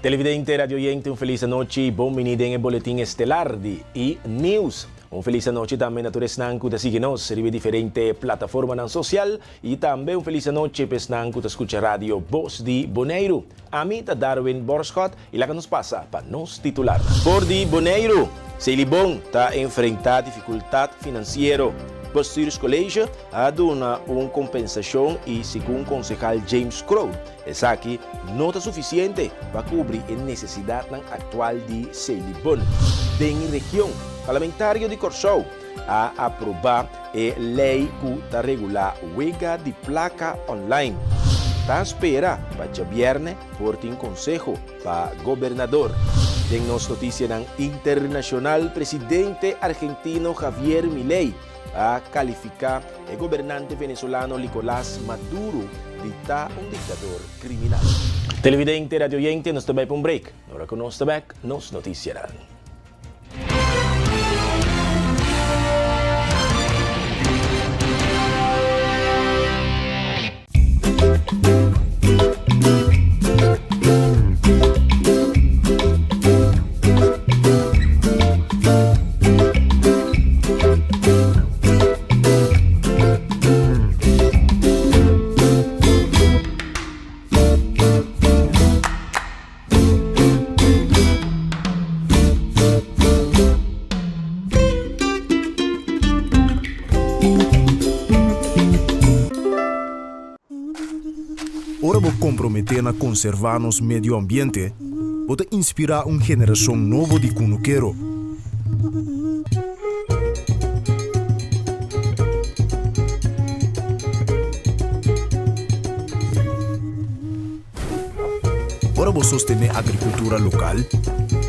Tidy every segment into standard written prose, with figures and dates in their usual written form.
Televidente, radioyente, un felis anochi, bon bini den e boletin estelar di E News. Un felis anochi tambe na tur esnan ku ta sigui nos riba e diferente plataformanan sosial i tambe un felis anochi pa esnan ku ta skucha radio Bos di Boneiru. Ami ta Darwin Borschot i laga nos pasa pa nos titularnan. For di Boneiru, Selibon ta enfrentá difikultat finansiero. Bestuurscollege a duna un kompensashon i segun konsehal James Kroon esaki no ta sufisiente pa kubri e nesesidatnan aktual di Selibon. Den region, Parlamentario di Kòrsou a aprobá e lei ku ta regulá wega di plaka online. Ta spera pa djabièrnè por tin konseho pa gobernador. Den nos notisianan internashonal, presidente argentino Javier Milei a kalifiká e gobernante venezolano Nicolás Maduro di ta un diktador kriminal. Televidente, radioyente, nos ta bai pa un break. Ora ku nos ta bèk, nos notisianan. Ora bo komprometé na konservá nos medio ambiente, bo ta inspirá un generashon nobo di kunukero. Ora bo sostené agrikultura lokal,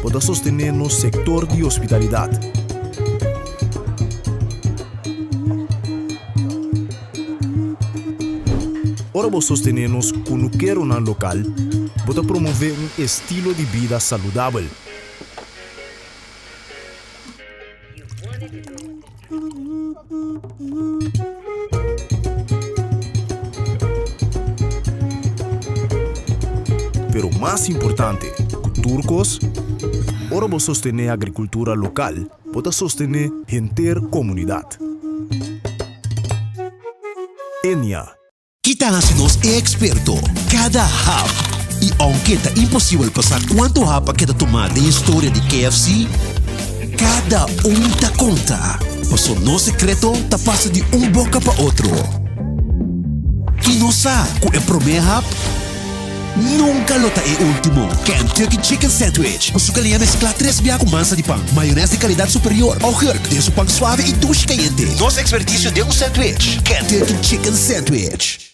bo ta sostené nos sektor di hospitalidat. Ora bo sostené nos kunukeronan lokal, bo ta promové un estilo di bida saludabel. Pero mas importante ku tur kos, ora bo sostené agrikultura lokal, bo ta sostené henter komunidat. Enia. Ki ta hasi nos e eksperto? Kada hap! I ounke ta imposibel pa sa kuantu hap a keda tumá den historia di KFC, kada un ta konta, paso nos sekreto ta pasa di un boka pa otro. I nos sa ku e promé hap nunka lo ta e último. Kentucky Chicken Sandwich ku su kaliña mesklá tres bia ku mansa di pan, mayonès di kalidat superior, augurk den su pan suave i dushi kayente. Nos ekspertisio den un sandwich, Kentucky Chicken Sandwich.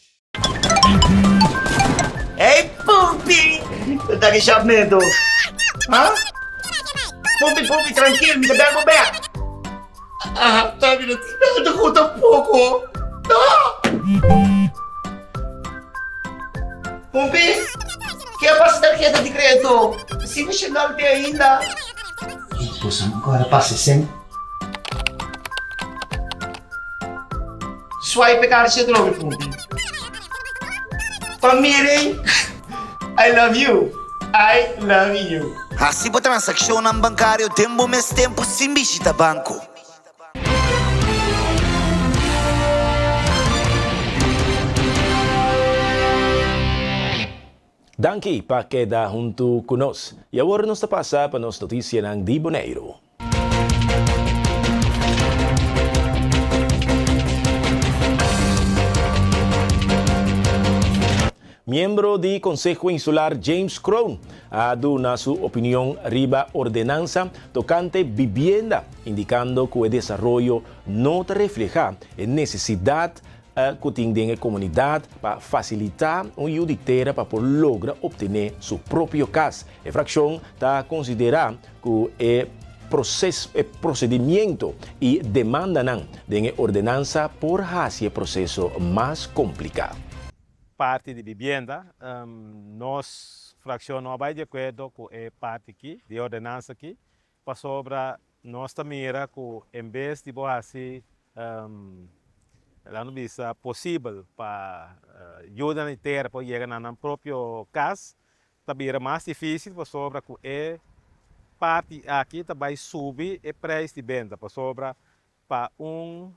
Hey Pumpi! Bo ta ki shapmento? Ha? Pumpi, Pumpi, trankil, mi ta bel bo bek. Ah, ta mi no tin nada ku tampoko. Ah! Pumpi, ke a pasa tarheta di kredito? Si mi shendal te ainda. Boso no kòrda pasa esei? Swipe e karchi atrobe, Pumpi. Pa miren, I love you, I love you. Hasi bo transakshonnan bankario den bo mes tempu sin bishita banko. Danki pa keda huntu ku nos. I awor nos ta pasa pa nos notisianan di Boneiru. Miembro di Konseho Insular James Kroon a duna su opinion riba ordenansa tokante bibienda, indikando ku e desaroyo no ta reflehá e nesesidat ku tin den e komunidat pa fasilitá un yu di tera pa por logra optené su propio kas. E frakshon ta konsiderá ku e e prosedimiento i demandanan den e ordenansa por hasi e proseso mas kompliká. Parti di bibienda, nos frakshon no a bai di akuerdo ku e parti aki di e ordenansa aki, pasobra nos ta mira ku en bes di bo hasi laat nos bisa posibel pa yuda na di tera por yega na nan propio kas. Ta bira mas difísil pasobra ku e parti aki ta bai subi e preis di benta pasobra pa un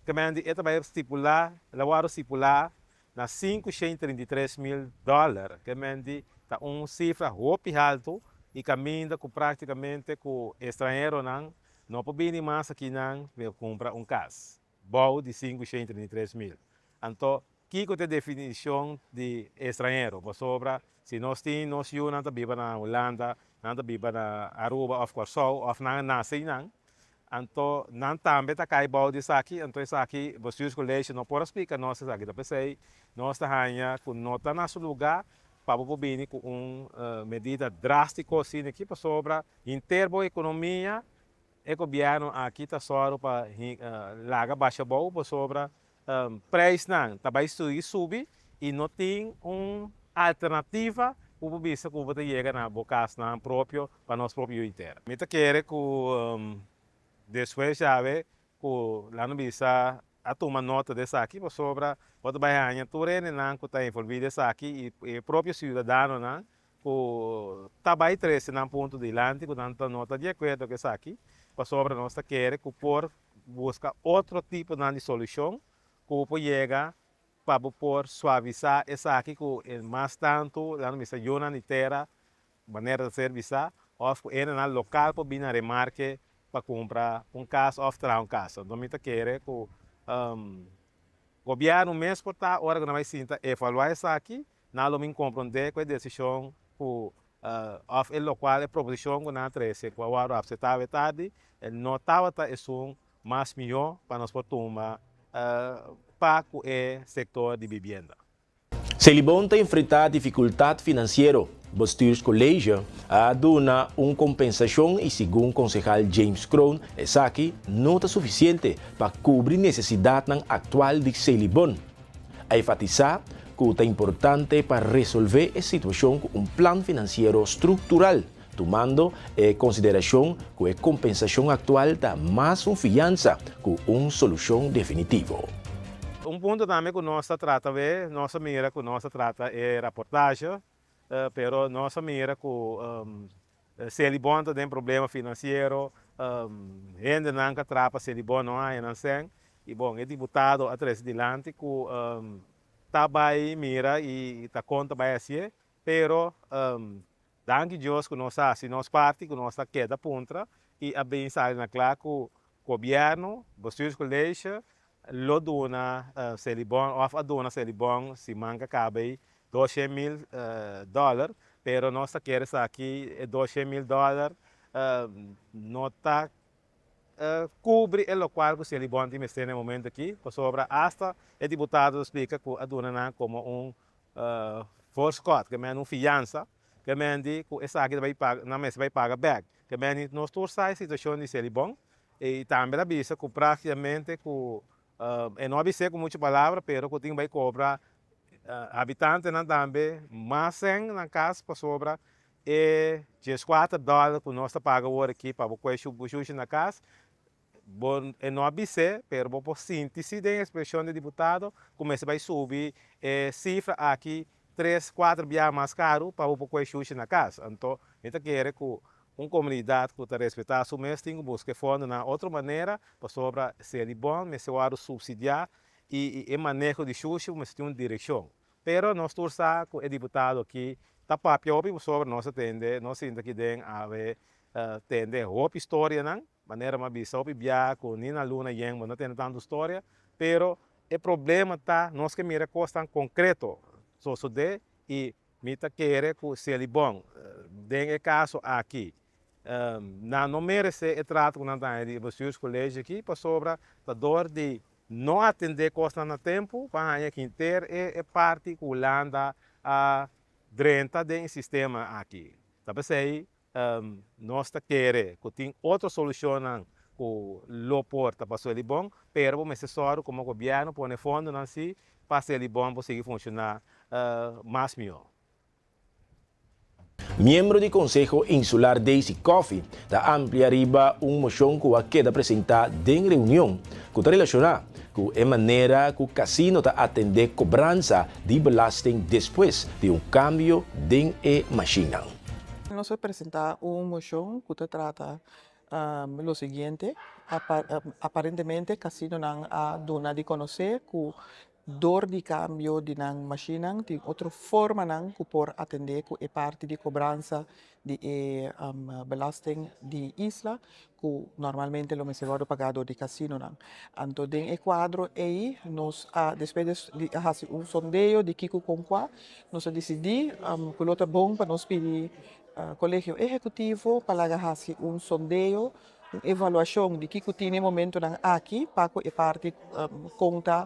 kemendi e ta bai stipulá, el a wòrdu stipulá na 533.000 dòler, kemendi ta un sifra hopi haltu i kaminda ku práktikamente ku estranheronan no por bini mas akinan pa kumpra un kas. Bou di 533.000. Anto, kiko ta e definishon di estranhero? Pasobra si nos tin nos yunan ta biba na Hulanda, nan ta biba na Aruba òf Kòrsou òf nan a nase einan, anto nan tambe ta kai bou di esaki, anto esaki Bestuurscollege no por a splika nos esaki. Ta p'esei nos ta haña ku no ta na su lugá pa bo por bini ku un medida drástiko asina aki, pasobra henter bo ekonomia E gobièrnu aki ta sòru pa laga basha bou pasobra preisnan ta bai sigui subi i no tin un alternativa ku bo bisa ku bo ta yega na bo kasnan propio pa nos propio yu i tera. Mi ta kere ku despues yawe ku laga no bisa a tuma nota di esaki pasobra bo ta bai haña tur hendenan ku ta envolví den esaki i e propio siudadanonan ku ta bai trese nan punto dilanti ku nan ta no ta di akuerdo ku esaki, pasobra nos ta kere ku por buska otro tiponan di solushon ku por yega pa bo por suavisá esaki ku e mas tantu nan ta bisa yunan di tera manera ta ser bisá òf ku hendenan lokal por bini na remarke pa kumpra un kas òf traha un kas. Anto mi ta kere ku gobièrnu mes por ta ora ku nan bai sinta evaluá esaki Nan lo bin komprondé ku e desishon ku òf e lokual e proposishon ku nan a trese ku a wòrdu apseptá awe tardi no tabata esun mas mihó pa nos por tuma pa ku e sektor di bibienda. Selibon ta enfrentá difikultat finansiero. Bestuurscollege a duna un kompensashon i segun konsehal James Kroon esaki no ta sufisiente pa kubri nesesidatnan aktual di Selibon. A enfatisá ku ta importante pa resolvé e situashon ku un plan finansiero struktural, tumando e konsiderashon ku e kompensashon aktual ta mas un fiansa ku un solushon definitivo. Un punto tambe ku nos ta trata wé, nos a mira ku nos ta trata e raportahe, pero nos a mira ku Selibon ta den problema finansiero, hendenan ka traha pa Selibon no haña nan sèn, i bon e diputado a trese dilanti ku ta bai mira i ta kon ta bai hasié, pero danki Dios ku nos a hasi nos parti, ku nos a keda puntra i a bin sali na kla ku gobièrnu, Bestuurscollege, lo duna Selibon òf a duna Selibon siman ka kaba ei 200.000 dòler, pero nos ta kere sa ki e 200.000 dòler no ta kubri e lokual ku Selibon tin mester na e momento aki, pasobra asta e diputado ta splika ku a duna nan komo un voorschot, ke men un fiansa, ke men di ku esaki ta bai paga, nan mester bai paga bèk, ke men di nos tur sa e situashon di Selibon i tambe el a bisa ku praktikamente ku E no a bis'é ku muchu palabra, pero ku tin bai kobra habitantenan tambe mas sèn nan kas pasobra e 14 dòler ku nos ta paga awor aki pa bo kue shushi na kas, bo e no a bis'é, pero bo por sinti si den ekspreshon di diputado ku mester bai subi e sifra aki tres, kuater biaha mas karu pa bo por kue shushi na kas. Anto mi ta kere ku Un komunidat ku ta respetá su mes tin ku buska e fondonan otro manera, pasobra si e di bon mester wòrdu supsidiá i e maneho di shushi mester tin un direkshon. Pero nos tur sa ku e diputado aki ta papia hopi pasobra nos a tende, nos sinta aki den awe tende hopi storianan, manera mi a bisa hopi bia ku ni na luna yen bo no tende tantu storia, pero e problema ta nos ke mira kosnan konkreto sosodé i Mi ta kere ku Selibon den e kaso aki nan no meresé e trato ku nan ta haña di e bestuurscollege aki pasobra ta dor di no atendé kosnan na tempu pa haña henter e parti ku Hulanda a drenta den e sistema aki. Ta p'esei Nos ta kere ku tin otro solushonnan ku lo por ta pa Selibon, pero bo mester sòru komo gobièrnu pone fondonan si pa Selibon por sigui funshoná mas mihó. Miembro di Konseho Insular Daisy Coffie ta amplia riba un moshon ku a keda presentá den reunion ku ta relashoná. ku e manera ku kasino ta atendé kobransa di belasting despues di un kambio den e mashinnan. Nos a presentá un moshon ku ta trata lo siguiente, Aparentemente kasinonan a duna di konosé ku Dor di kambio di nan mashinnan tin otro formanan ku por atendé ku e parti di kobransa di e belasting di isla ku normalmente lo mester wòrdu pagá dor di kasinonan. Anto den e kuadro ei nos a despues di a hasi un sondeo di kiko kon kua nos a disidí ku lo ta bon pa nos pidi Kolegio Ehekutivo pa laga hasi un sondeo Un evaluashon di kiko tin e momentonan aki pa ku e parti kon ta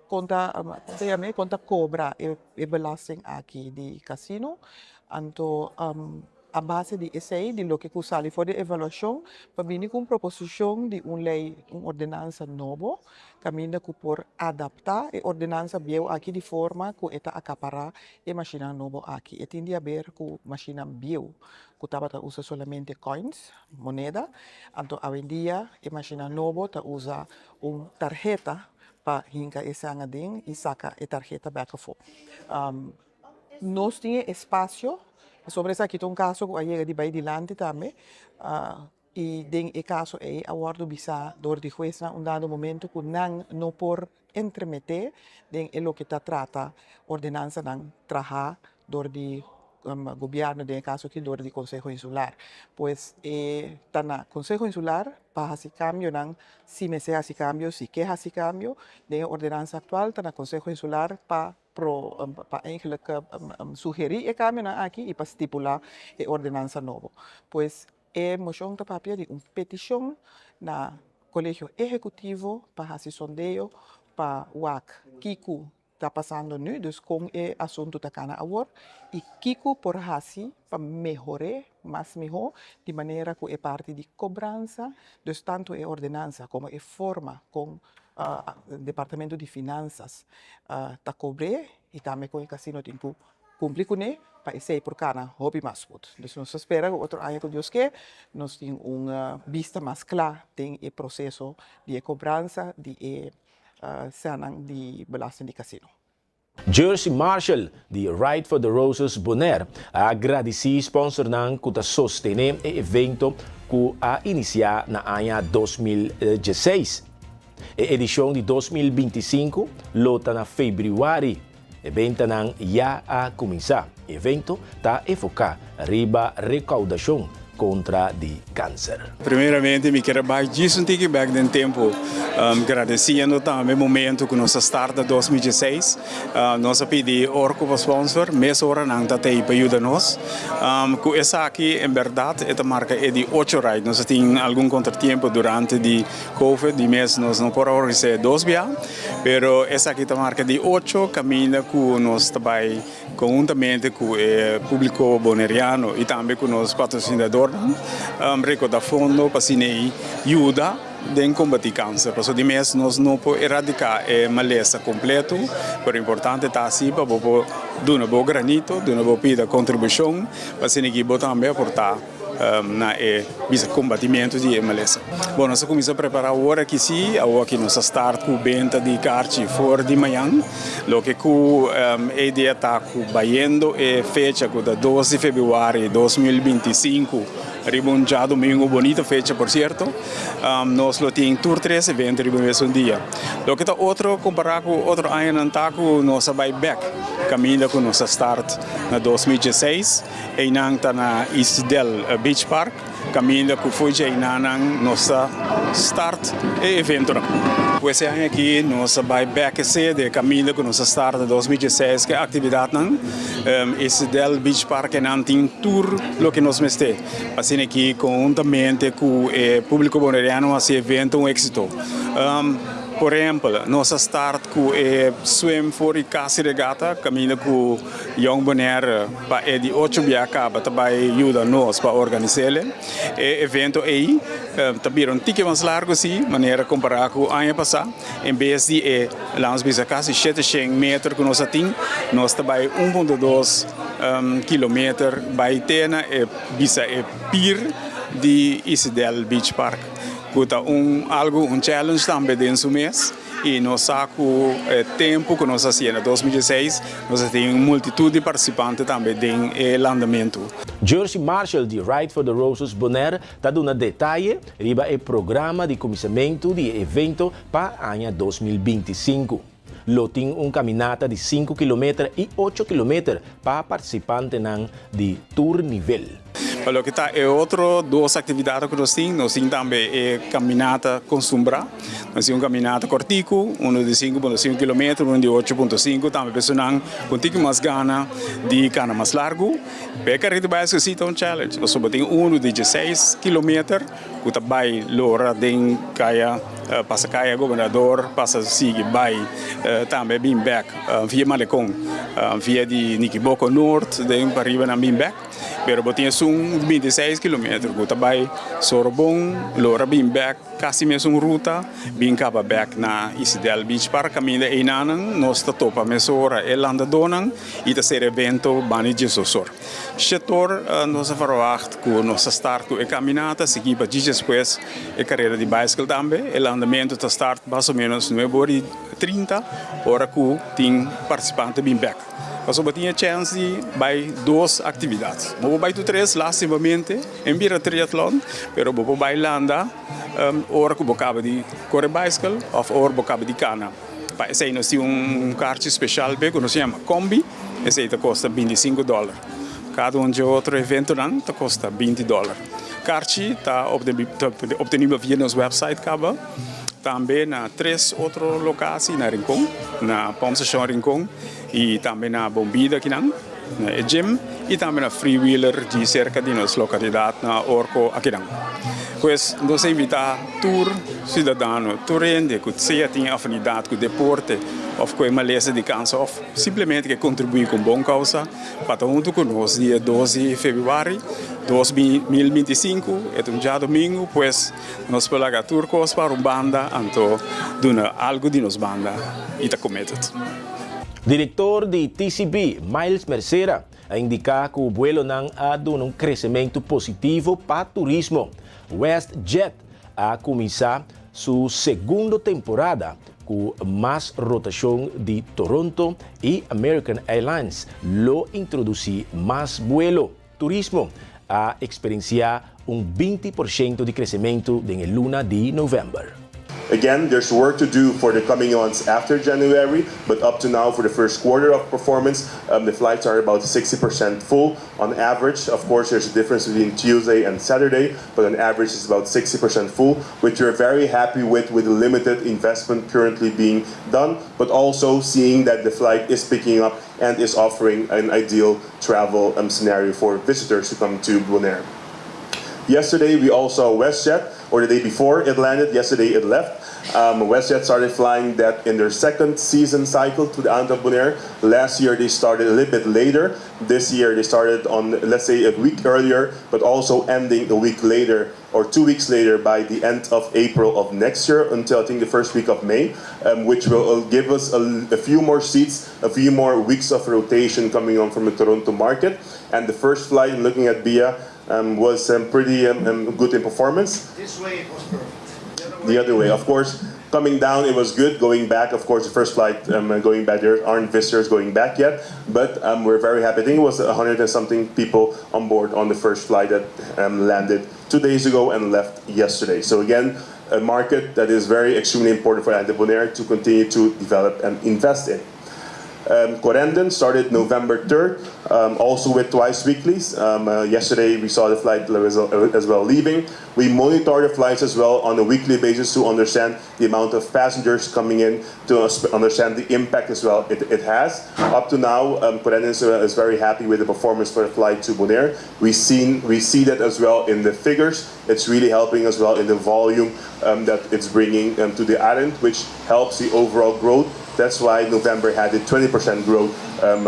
kon ta kon ta kobra e belasting aki di kasino. Anto a base di esei di loke ku sali for di e evaluashon pa bini ku un proposishon di un lei un ordenansa nobo kaminda ku por adaptá e ordenansa bieu aki di forma ku e ta akapará e mashinnan nobo aki. E tin di haber ku mashinnan bieu. ku tabata usa solamente coins, moneda, anto awendia e mashina nobo ta usa un tarheta pa hinka e sèn aden i saka e tarheta bèk afó. Nos tin e espasio, pasobra esaki ta un kaso ku a yega di bai dilanti tambe i den e kaso ei a wòrdu bisá dor di huesnan un dado momento ku nan no por entremeté den e loke ta trata ordenansanan trahá dor di gobièrnu, den e kaso aki dor di Konseho Insular. Pues e ta na Konseho Insular pa hasi kambionan, si mester hasi kambio, si ke hasi kambio den e ordenansa aktual ta na Konseho Insular pa pro pa eigenlik sugerí e kambionan aki i pa stipulá e ordenansa nobo. Pues E moshon ta papia di un petishon na Kolegio Ehekutivo pa hasi sondeo pa wak kiko ta pasando nu, dus kon e asuntu ta kana awor i kiko por hasi pa mehor'é mas mihó di manera ku e parti di kobransa, dus tantu e ordenansa komo e forma kon Departamento di Finansas ta kobr'é i tambe kon e kasino tin ku Cumpli cune pa esey por cana hopi mas goed. Dus nos ta spera cu otro aña cu Dios ke nos tin un bista mas cla den e proceso di e cobransa di e cenan di belasting di casino. Jersey Marshall di Ride for the Roses Bonaire a gradisí sponsornan ku ta sostené e evento ku a inisiá na aña 2016. E edishon di 2025 lo ta na febrüari. E bentanan ya a kuminsá. E evento ta enfoká riba rekoudashon kontra di kanser. Primeramente mi kier a bai djis un tiki bek den tempu, gradesiendo tambe momento ku nos a start na 2016. Nos a pidi Orco pa sponsor, mesora nan ta tei pa yuda nos. Ku esaki en bèrdat e ta marka e di ocho ride. Nos a tin algun kontratiempo durante di Covid, di mes nos no por a organis'é dos bia. Pero esaki ta marka di ocho kaminda ku nos ta bai konhuntamente ku e públiko boneriano i tambe ku nos patrosinadornan rekoda fondo pa asina ei yuda den kombatí kanser. Pasobra di mes nos no por eradiká e malesa kompleto, pero importante ta si pa bo por duna bo granito, duna bo pida kontribushon pa asina ki bo tambe aportá. na e bisa kombatimentu di e malesa. Bon, nos a kuminsá prepará awor aki sí, awor aki nos a start ku benta di karchi for di mañan, loke ku e idea ta ku bayendo e fecha ku ta 2 di febrüari 2025 riba un djadumingu, bonito fecha por sierto, nos lo tin tur tres evento riba e mesun dia. Loke ta otro kompará ku otro añanan ta ku nos a bai bèk kaminda ku nos a start na 2016. Einan ta na Isidel Beach Park, kaminda ku fo'i dje einanan nos ta start e eventonan. Pues e aña aki nos a bai bek e sede kaminda ku nos a start na 2016 ku e aktividatnan. Isidel Beach Park einan tin tur loke nos mester. Asina aki konhuntamente ku e públiko boneriano hasi e evento un éksito. Por ehèmpel nos a start ku e swim for di Kasi Regata kaminda ku Jong Bonaire pa e di ocho bia kaba ta bai yuda nos pa organis'el. E evento ei ta bira un tiki mas largu si, manera kompará ku aña pasá. En bes di e, laat nos bisa, kasi 700 meter ku nos a tin, nos ta bai 1.2 kilometer bai te na e bisa e pir di Isidel Beach Park. Ku ta un algu un challenge tambe den su mes i nos sa ku e tempu ku nos hasié na 2016 nos a tin un multitut di partisipante tambe den e landamentu. Jersey Marshall di Ride for the Roses Bonaire ta duna detaye riba e programa di kuminsamentu di e evento pa aña 2025. Lo tin un kaminata di 5 kilometer i 8 kilometer pa partisipantenan di tur nivel. Pa loke ta e otro dos aktividat ku nos tin tambe e kaminata konstumbrá. Nos tin un kaminata kòrtiku, unu di 5.5 kilometer, unu di 8.5, tambe personanan ku un tiki mas gana di kana mas largu. Pa e kareda di baiskel si ta un challenge, pasobra tin unu di 16 kilometer ku ta bai lora den kaya, pasa kaya Gobernador, pasa sigui bai tambe bin bèk via Malekon, via di Nikiboko Noord den pariba nan bin bèk. Pero bo tin esun 26 kilometer ku ta bai Sorobon, lora bin bèk kasi mesun ruta, bin kaba bèk na Isidel Beach Park. Kaminda einanan nos ta topa mesora e landadónan i ta ser evento bani diesosor. Shetor nos a verwagt ku nos ta start ku e kaminata, sigui pa djis despues e karera di baiskel tambe. E landamentu ta start mas o ménos 9:30 ora ku tin partisipante bin bèk. Pasobra bo tin e chèns di bai dos aktividat. Bo por bai tur tres, lastimamente, en bira triatlon, pero bo por bai landa ora ku bo kaba di kore baiskel òf ora bo kaba di kana. Pa esei nos tin un karchi speshal p'e ku nos yama kombi, esei ta kosta 25 dòler. Kada un dje otro eventonan ta kosta 20 dòler. Karchi ta optenibel via nos wèpsait kaba. Tambe na tres otro lokasi na Rincon, na Pompstation Rincon i tambe na Bon Bida akinan, na e gym i tambe na Freewheeler dji serka di nos lokalidat na Orco akinan. Pues nos a invitá tur siudadano, tur hende ku sea tin afinidat ku deporte òf ku e malesa di kanser òf simplemente ke kontribuí ku un bon kousa pa ta huntu ku nos dia 2 di febrüari 2025, e ta un djadumingu, pues Nos por laga tur kos para un banda, anto duna algu di nos banda i ta committed. Direktor di TCB, Miles Mercera, a indiká ku buelonan a duna un kresementu positivo pa turismo. WestJet a kuminsá su segundo temporada ku mas rotashon di Toronto i American Airlines lo introdusí mas buelo. Turismo a eksperensiá un 20% di kresementu den e luna di novèmber. Again, there's work to do for the coming months after January, but up to now, for the first quarter of performance, the flights are about 60% full on average. Of course, there's a difference between Tuesday and Saturday, but on average, it's about 60% full, which we're very happy with the limited investment currently being done, but also seeing that the flight is picking up and is offering an ideal travel scenario for visitors to come to Bonaire. Yesterday, we all saw WestJet, or the day before it landed. Yesterday, it left. WestJet started flying that in their second season cycle to the island of Bonaire. Last year, they started a little bit later. This year, they started on, let's say, a week earlier, but also ending a week later or 2 weeks later by the end of April of next year until, I think, the first week of May, which will give us a few more seats, a few more weeks of rotation coming on from the Toronto market. And the first flight, looking at Bia, was pretty good in performance. This way it was perfect. The other way, of course, coming down it was good. Going back, of course, the first flight going back, there aren't visitors going back yet, but we're very happy. I think it was 100 and something people on board on the first flight that landed 2 days ago and left yesterday. So again, a market that is very extremely important for island Bonaire to continue to develop and invest in. Corendon started November 3rd, also with twice weeklies. Yesterday we saw the flight as well leaving. We monitor the flights as well on a weekly basis to understand the amount of passengers coming in, to understand the impact as well it has. Up to now, Corendon is very happy with the performance for the flight to Bonaire. We see that as well in the figures. It's really helping as well in the volume that it's bringing to the island, which helps the overall growth. That's why November had a 20% growth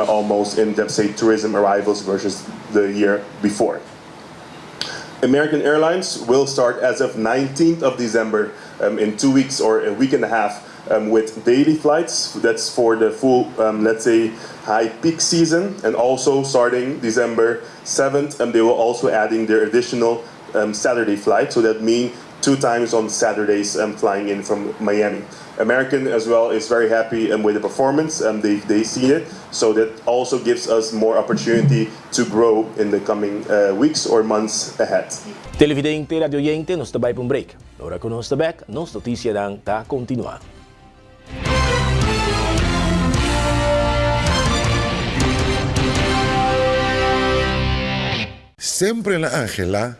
almost in, let's say, tourism arrivals versus the year before. American Airlines will start as of 19th of December, in 2 weeks or a week and a half, with daily flights. That's for the full, let's say, high peak season. And also starting December 7th, they will also adding their additional Saturday flight. So that means Two times on Saturdays um, flying in from Miami. American as well is very happy um, with the performance. Um, they they seen it, so that also gives us more opportunity to grow in the coming uh, weeks or months ahead. Televidente, radioyente, nos ta bai pa un break. Ora ku nos ta bèk, nos notisianan ta kontinuá. Semper el a anhelá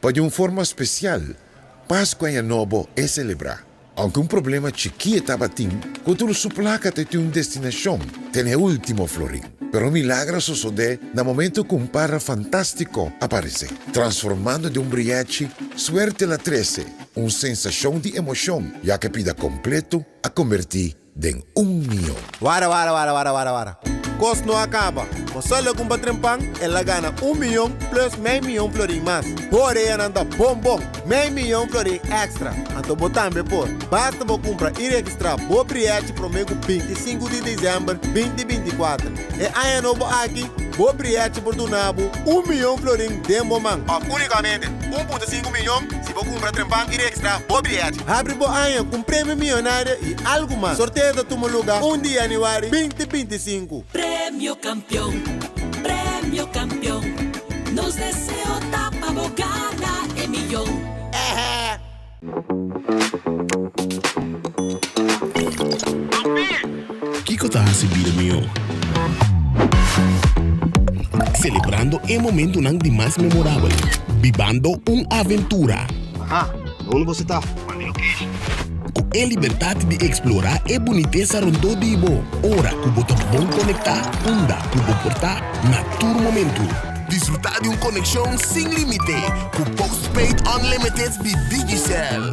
pa di un forma spesial Pasku Aña Nobo e selebrá. Aunke un problema chikí e tabatin, ku tur su plaka ta tin un destinashon, tene e último florin. Pero un milagro a sosodé na momento ku un parra fantástiko a paresé. Transformando den un brièchi, suerte la trese un sensashon di emoshon, ya ku e pida kompleto a kombertí den un mion. Wara wara wara wara wara wara. Kos no a kaba. Bo solo kumpa trempan, el a gana un mion plus mei mion florin mas. Bo oreanan ta bon bon, mei mion florin extra. Anto bo tambe por. Basta bo kumpra i registrá bo brièchi promé ku 25 di desèmber 2024. E aña nobo aki, bo brièchi por duna bo un mion florin den bo man. Òf únikamente 1.5 mion si bo kumpra trempan i registrá bo brièchi. Habri bo aña ku un premio miyonario i algu mas. Sorteo ta tuma luga un di yanüari 2025. Premio Campeon, Premio Campeon, nos deseo ta pa bo gana e miyon. Ehe! Kiko ta hasi bida mihó? Selebrando e momentunan di mas memorabel, bibando un aventura. Aha, na unda boso ta? Manda location. Ku e libertat di eksplorá e bunitesa rondó di bo, ora ku bo ta bon konektá unda ku bo por ta na tur momentu. Disfrutá di un konekshon sin límite ku Postpaid Unlimited di Digicel.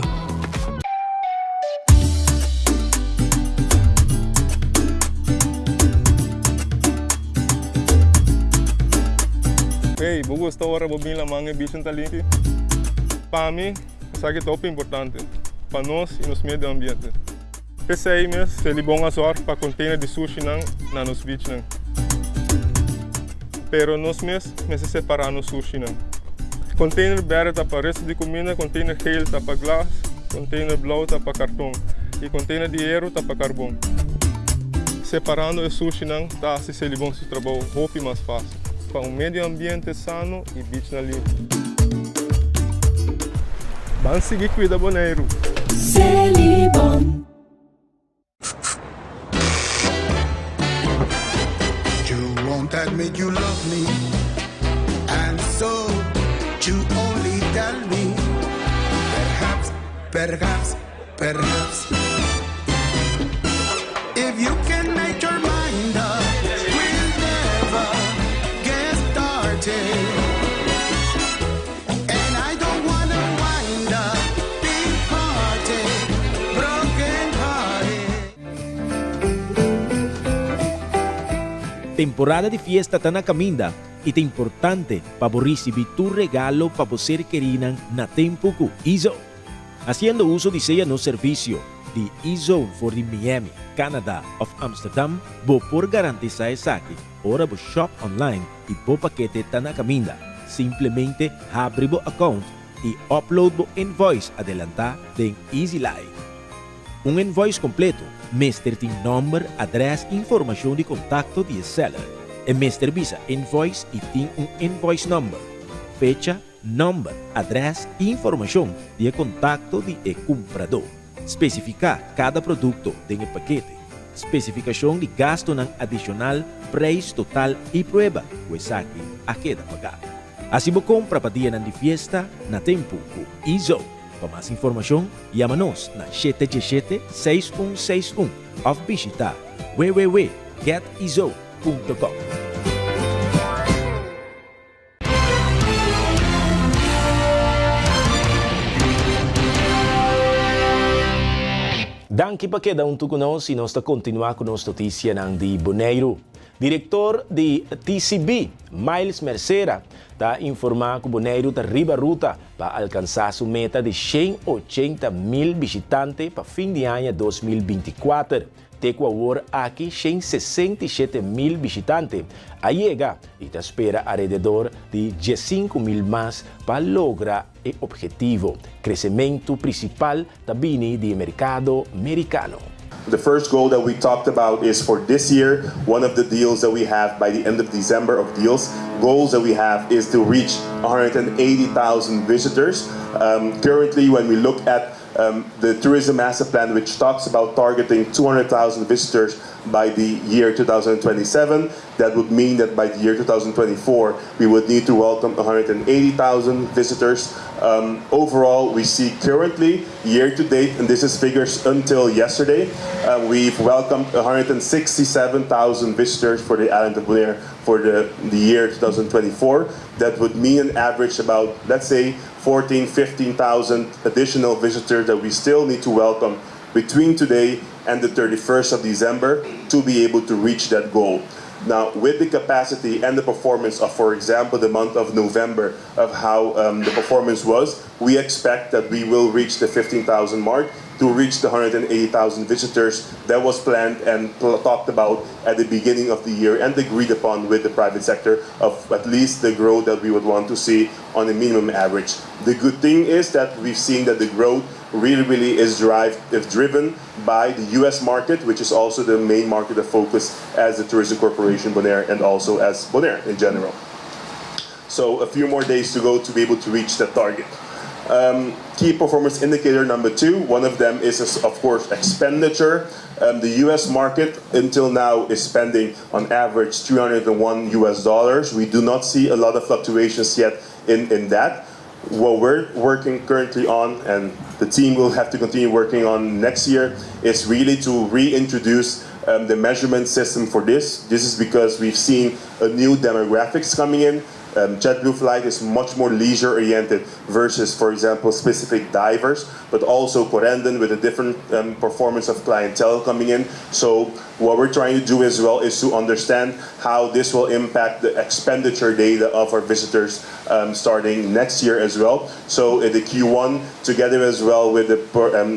Hey, bo gusta ora bo bin laman e bichin ta limpi? Pa mi, esaki ta hopi importante pa nos y nos medio ambiente. P'esei mes, Selibon a zorg pa container di sushinan na nos beachnan. Pero nos mes mester separa nos sushinan. Container berde ta pa resto di cuminda, container geel ta pa glas, container blauw ta pa carton y container di hero ta pa carbon. Separando e sushinan ta haci Selibon su trabou hopi mas facil pa un medio ambiente sano y beachnan limpi. Ban sigui cuida Boneiru! Selibon. You won't admit you love me And so you only tell me Perhaps, perhaps, perhaps If you can make your mind up We'll never get started And I don't wanna wind up Big party, broken hearted Temporada di fiesta ta na caminda y ta importante pa bo ricibi tur regalo pa bo ser kerinan na tempo cu Izo. Haciendo uso di sea nos servicio di E-Zone for di Miami, Canada of Amsterdam, bo por garantisa esaki ora bo shop online y bo pakete ta na caminda. Simplemente habri bo account y upload bo invoice adelanta den EasyLife. Un invoice completo mester tin nomber, adres y informacion di contacto di e seller. E mester bisa invoice y tin un invoice number, fecha, Nòmber, adrès i informashon di e kontakto di e kumpradó. Spesifiká kada produkto den e pakete. Spesifikashon di gastunan adishonal, preis total i prueba ku esaki a keda pagá. Hasi bo kompra pa dianan di fiesta na tempu ku Ezo. Pa mas informashon, yama nos na shete diesshete, seis un seis un òf bishitá www getizo punto com. Danki pa keda huntu ku nos i nos ta kontinuá ku nos notisianan di Boneiru. Direktor di TCB, Miles Mercera, ta informá ku Boneiru ta riba ruta pa alkansá su meta di 180.000 bishitante pa fin di aña 2024. Te ku awor aki 167 mil bishitante a yega i ta spera alrededor di 15 mil mas pa logra e ophetivo. Kresementu prinsipal ta bini di merkado merikano. The first goal that we talked about is for this year, one of the deals that we have by the end of December of deals, goals that we have is to reach 180,000 visitors. Currently, when we look at the Tourism Master Plan, which talks about targeting 200,000 visitors by the year 2027, that would mean that by the year 2024, we would need to welcome 180,000 visitors. Overall, we see currently, year to date, and this is figures until yesterday, we've welcomed 167,000 visitors for the island of Bonaire for the year 2024. That would mean an average about, let's say, 14, 15,000 additional visitors that we still need to welcome between today and the 31st of December to be able to reach that goal. Now, with the capacity and the performance of, for example, the month of November, of how the performance was, we expect that we will reach the 15,000 mark to reach the 180,000 visitors that was planned and talked about at the beginning of the year and agreed upon with the private sector of at least the growth that we would want to see on a minimum average. The good thing is that we've seen that the growth really, really is driven by the US market, which is also the main market of focus as the Tourism Corporation Bonaire and also as Bonaire in general. So a few more days to go to be able to reach that target. Key performance indicator number two, one of them is, of course, expenditure. The US market until now is spending on average US$301. We do not see a lot of fluctuations yet in that. What we're working currently on, and the team will have to continue working on next year, is really to reintroduce the measurement system for this. This is because we've seen a new demographics coming in. JetBlue Flight is much more leisure-oriented versus, for example, specific divers, but also Corendon with a different performance of clientele coming in. So what we're trying to do as well is to understand how this will impact the expenditure data of our visitors starting next year as well. So in the Q1, together as well with the,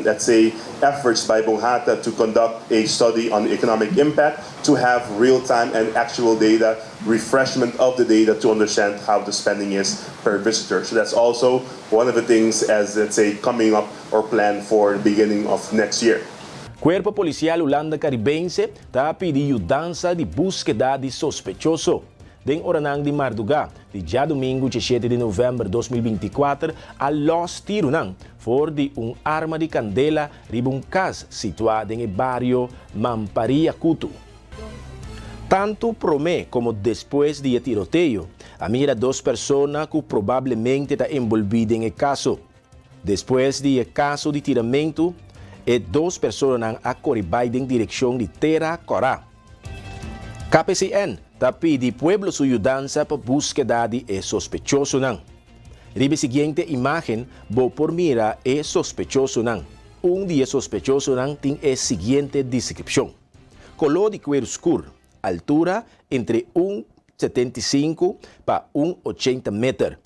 let's say, efforts by Bonhata to conduct a study on economic impact to have real-time and actual data, refreshment of the data to understand how the spending is per visitor. So that's also one of the things as, let's say, coming up or planned for the beginning of next year. Kuerpo Polisial Hulanda Karibense ta pidi yudansa di búskeda di sospechoso. Den oranan di mardugá di djadumingu 7 di novèmber 2024 a lòs tirunan for di un arma di kandela riba un kas situá den bario Mamparia Kutu. Tantu promé komo despues di tiroteo, a mira dos persona ku probablemente ta enbolbí den e kaso. Despues di kaso di tiramentu, e dos personanan a kore bai den direkshon di Tera Kòrá. KPCN ta pidi pueblo su yudansa pa búskeda di e sospechosonan. Riba e siguiente imágen, bo por mira e sospechosonan. Un di e sospechosonan tin e siguiente deskripshon. Koló di kueru skur, altura entre 1,75 pa 1,80 meter.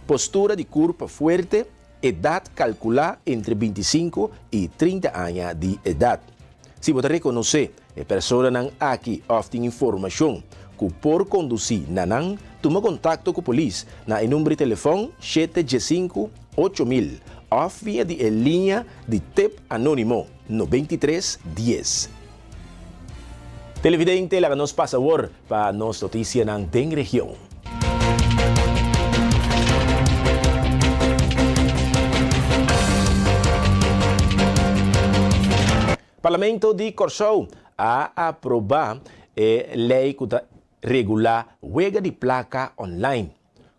Postura di kurpa fuerte, edat kalkulá entre 25 i 30 aña di edat. Si bo rekonosé e personanan aki òf tin informashon ku por kondusí na nan, tuma kontakto ku polis na e number di telefòn 715 8000 òf via di liña di tip anónimo 9310. Televidente, laga nos pasa pa nos notisianan den region. Parlamento di Kòrsou a aprobá e lei ku ta regulá wega di plaka online,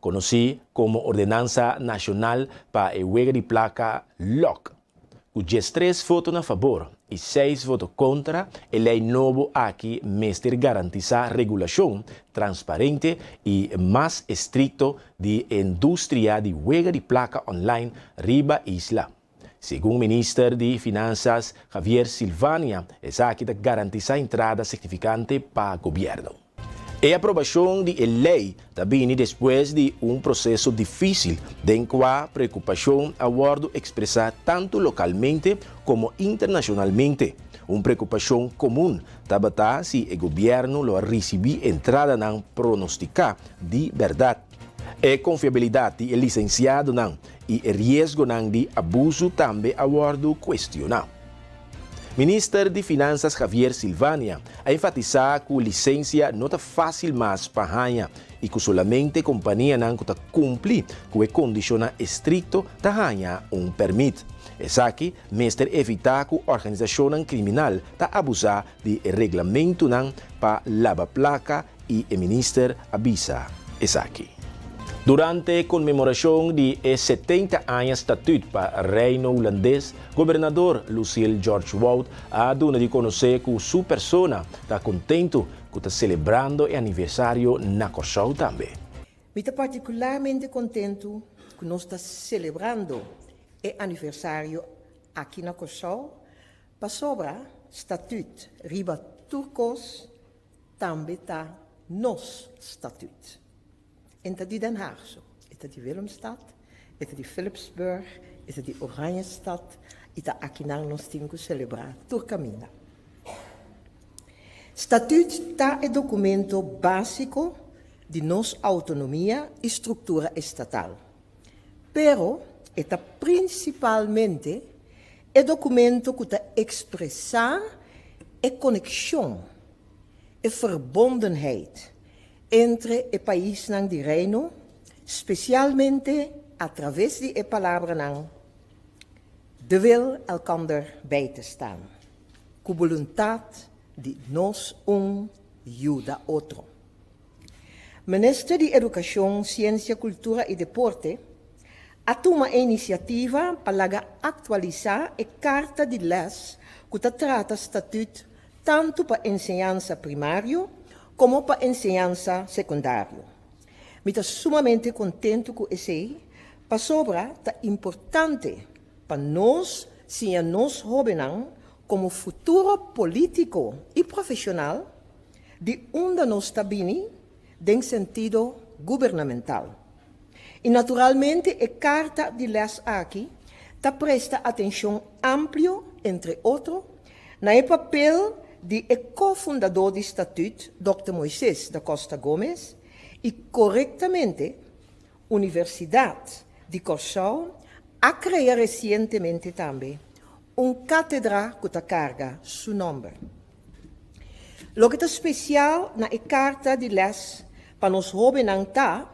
konosí komo Ordenansa Nashonal pa e Wega di Plaka LOK. Ku 13 voto na fabor i 6 voto kontra, e lei nobo aki mester garantisá regulashon transparente i mas estrikto di industria di wega di plaka online riba isla. Segun minister di Finansa Javier Silvania, esaki ta garantisá entrada signifikante pa gobièrnu. E aprobashon di e lei ta bini despues di un proseso difísil, den kua preokupashon a wòrdu ekspresá tantu lokalmente komo internashonalmente. Un preokupashon komun tabata si e gobièrnu lo a risibí entradanan pronostiká di bèrdat. E konfiabilidat di e lisensiadonan i e riesgonan di abusu tambe a wòrdu kuestioná. Minister di Finansas Javier Silvania a enfatisá ku lisensia no ta fásil mas pa haña i ku solamente kompanianan ku ta kumpli ku e kondishonnan estrikto ta haña un pèrmit. Esaki mester evitá ku organisashonnan kriminal ta abusá di e reglamentunan pa laba plaka i e minister a bisa esaki. Durante konmemorashon di e 70 aña Statüt pa Reino Hulandes, Gobernador Lucille George Wout a duna di konosé ku su persona ta kontentu ku ta selebrando e aniversario na Kòrsou tambe. Mi ta partikularmente kontentu ku nos ta selebrando e aniversario aki na Kòrsou pasobra Statüt riba tur kos tambe ta nos Statüt. En ta di Den Haag so, e ta di Willemstad, e ta di Philipsburg, e ta di Oranjestad i ta akinan nos tin ku selebrá tur kaminda. Statüt ta e dokumento básiko di nos outonomia i struktura estatal, pero e ta prinsipalmente e dokumento ku ta ekspresá e konekshon, e verbondenheid entre e paisnan di Reino, spesialmente atraves di e palabranan de wil elkander bij te staan, ku boluntat di nos un yuda otro. Minister di Edukashon, Siensia, Kultura i Deporte a tuma e inisiativa pa laga aktualisá e karta di lès ku ta trata statüt tantu pa enseñansa primario komo pa enseñansa sekundario. Mi ta sumamente kontentu ku esei pasobra ta importante pa nos siña nos hóbennan komo futuro polítiko i profeshonal di unda nos ta bini den sentido gubernamental. I naturalmente e karta di lès aki ta presta atenshon amplio, entre otro, na e papel di e kofundadó di Statüt, Dòkter Moises da Costa Gomez, i korektamente Universidat di Kòrsou a krea resientemente tambe un kátedra ku ta karga su nòmber. Loke ta spesial na e karta di lès pa nos hóbennan ta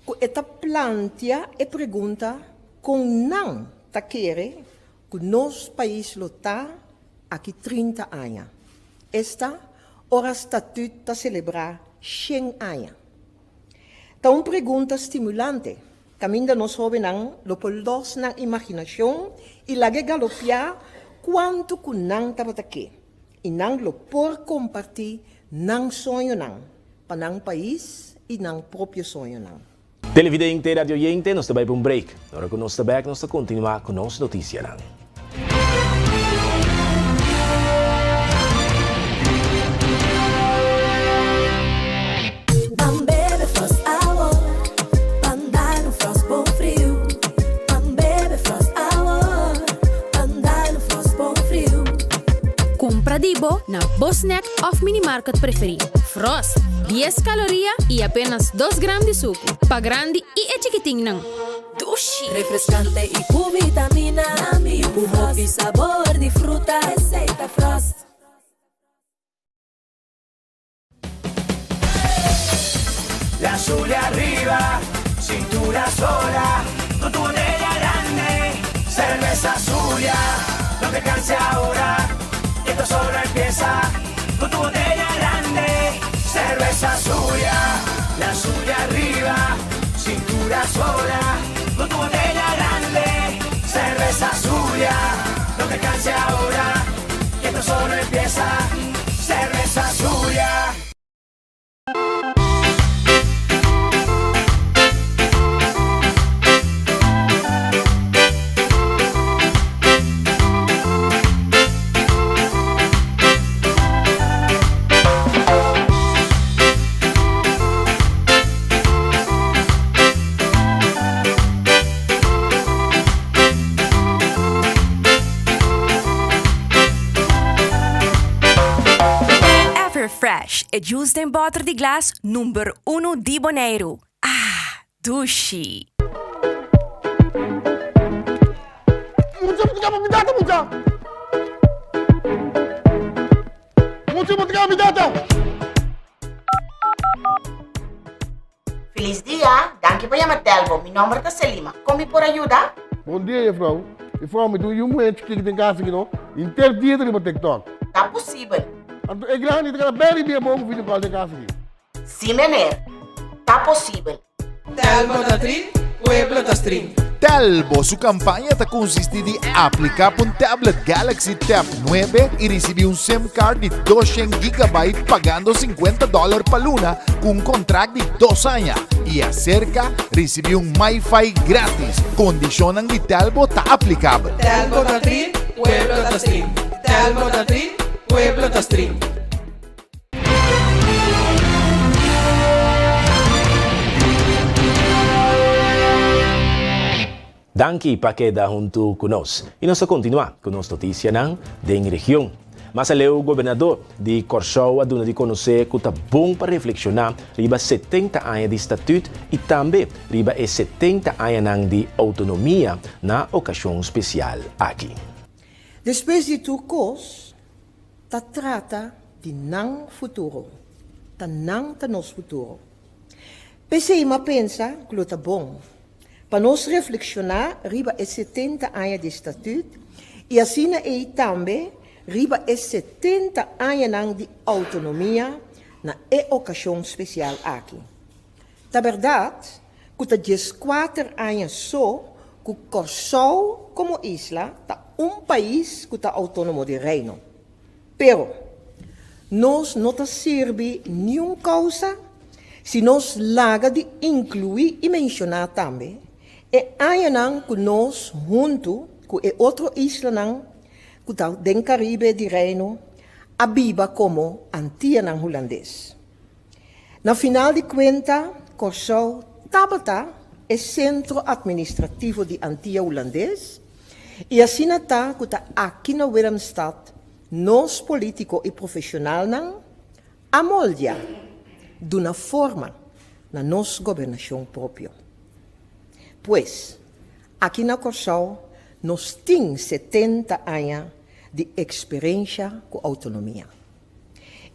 ku e ta plantia e pregunta kon nan ta kere ku nos pais lo ta aki 30 aña, esta ora Statüt ta selebrá shen aña. Ta un pregunta stimulante kaminda nos hóbennan lo por lòs nan imaginashon i lag'é galopiá kuantu ku nan tabata ke. I nan lo por kompartí nan soñonan pa nan pais i nan propio soñonan. Televidente, radioyente, nos ta bai pa un break. Ora ku nos ta bèk nos ta kontinuá ku nos notisianan. Ban bebe Frost awor, ban dal un Frost bon friu. Ban bebe Frost awor, ban dal un Frost bon friu. Kumpra di bo na bo snack òf minimarket preferí. Frost, dies kaloria i apenas dos gram di suku, pa grandi i e chikitinnan. Dushi! Refreskante i ku vitamina, ku hopi sabor di fruta, esei ta Frost. La Zulia arriba, cintura sola, con tu botella grande, cerveza Zulia, no te canses ahora, que esto solo empieza, con tu botella grande, cerveza Zulia, la Zulia arriba, cintura sola, con tu botella grande, cerveza Zulia, no te canses ahora, que esto solo empieza, cerveza Zulia. Fresh, e juice den bòter di glas number unu di Boneiru. Ah, dushi! Mucha bo ta kaba mi data mucha. Mucha bo ta kaba mi data. Felis dia, danki pa yama Telbo. Mi nomber ta Selima. Kon mi por a yuda? Bon dia jefrouw. Jefrouw mi tin un yu muhé chikí den kas aki no, henter dia ta riba tiktok. Ta posibel. Anto e grandi ta keda bèri bia bo ku video call den kas aki. Sí meneer, ta posibel. Telbo ta trin, pueblo ta strin. Telbo su campaña ta consisti di aplica pa un tablet Galaxy Tab 9 y ricibi un sim card di 200 gigabyte pagando 50 dollar pa luna cu un contract di dos aña y acerca ricibi un MiFi gratis. Condicionnan di Telbo ta aplicabel. Telbo ta trin, pueblo ta strin. Telbo ta trin, pueblo ta strin. Danki pa keda huntu ku nos i nos ta kontinuá ku nos notisianan den region. Mas aleu gobernador di Kòrsou a duna di konosé ku ta bon pa reflekshoná riba 70 aña di statüt i tambe riba e 70 añanan di outonomia na okashon spesial aki. Despues di tur kos, Ta trata di nan futuro. Ta nan ta nos futuro. P'esei m'a pensa ku lo ta bon pa nos reflekshoná riba e 70 aña di Statüt i asina ei tambe riba e 70 añanan di outonomia na e okashon spesial aki. Ta bèrdat ku ta 14 aña so ku Kòrsou komo isla ta un pais ku ta outónomo di Reino. Pero, nos no ta sirbi niun kousa si nos laga di inkluí i menshoná tambe e añanan ku nos huntu ku e otro islanan ku ta den Karibe di Reino a biba komo Antianan Hulandes. Na final di kuenta, Kòrsou tabata e sentro atministrativo di Antia Hulandes i asina ta ku ta aki na Willemstad nos polítiko i profeshonalnan a moldia, duna forma na nos gobernashon propio. Pues, aki na Kòrsou nos tin 70 aña di eksperensha ku outonomia.